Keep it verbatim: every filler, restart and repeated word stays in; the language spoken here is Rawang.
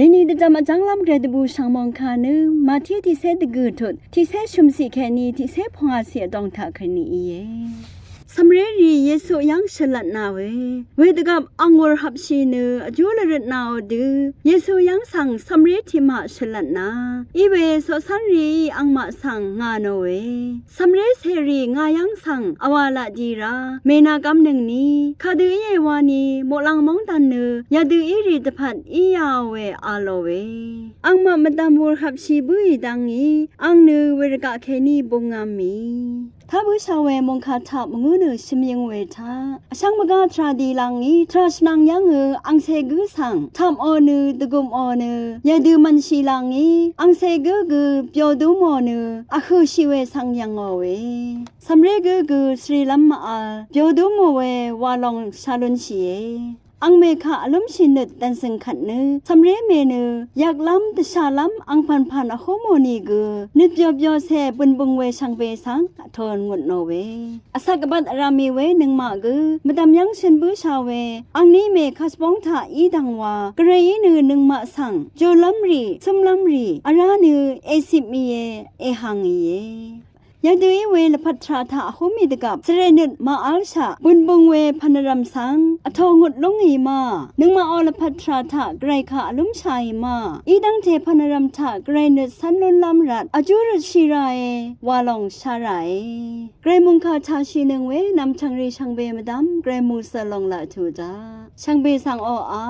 Deni dvjvm vjv́nglv́m gvray dvbù shv̀ng mòngkà nø Màtí tiqcé dvgø̀ tut tiqcé shø̀mciq kèní tiqcé pvngàciq vdòng taq kèní íe. Cv̀mrérì Yesu yv́ng shø̀lvtnà we. Wedvgvp ang wùr hapshì nø vjú lvrøtnàò dø Yesu yv́ng svng cv̀mré tiqmaq shø̀lvtnà. Iwe coqcv́nrìí angmaq svng ngà nò we. Cv̀mré cèrì ngà yv́ng svng vwà laq di rá mènagv́mnøngni kadø íe wani muqlàng móngdàn nø yadø írì dvpvt í yàò we a lò we. Angmaq mvdv̀m wùr hapshì bǿì dvngí ang nø wervgaq kèní bungv̄m mì. Tá bǿshà we mòngkà taq mvngú nø shømyøng we taq vshv́ng mvgá tvrà dì laq ngí tvrà shvnvng yv́ngø angcè gǿ svng tapò nø dvgùmò nø yadø mv̀nshì laq ngí angcè gǿ gø byodúmò nø vhø̀shì we svng yv̀ngò we. Cv̀mré gǿ gø svrilv́m mv-vl byodúmò we wa lòng sha lúnshìe. Angmè kaq vlúmshì nøt dv̀nzø̀ng kvt nø cv̀mré mè nø yvklv́m dvshàlv́m angpv̀npv̀n vhúmò nìgø nøt byobyo cè bø̀nbøng we shvngbe svng vtōn ngutnò we. Vsvk vbat vrá mì we nøngmaq gø mvdv̀m yv́ng shøn bǿshà we angní mè kashbóng taq í dv̀ng wa gvray í nø nøngmaq svng jùlv́mrì cǿmlv́mrì vrá nø ècip mìe, èhàng ìe. Yadø í we lvpat tvrà taq vhúmì dvgvp svrè nøt màvlshaq bø̀nbøng we pv̀nvrv̀m svng vtō ngut lúngì ma. Nøngmaqò lvpat tvrà taq gvray kaq vlúmshàì ma. Í dv́ngte pv̀nvrv̀m taq gvray nøt cv́n lúnlv́m rvt vjú røtshì ràe wa lòng shá ràe. Gvray mòngkà taq shìnøng we nv̀mchv̀ngrì shvngbe mvdv̀m gvray mùsø̀ lòng laq tuq daq shvngbe svng oqà